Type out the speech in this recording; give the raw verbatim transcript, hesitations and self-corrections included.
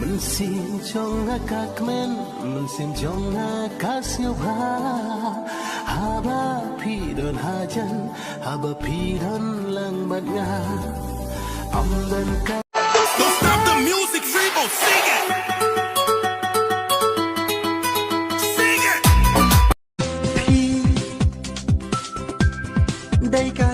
Mynsiem jong nga ka kmen, mynsiem jong nga ka sngewbha. Haba phi don hajan, haba phi don lang bad nga. Ym don ka Don't stop the music, Freebo, sing it! Sing it! Phi dei ka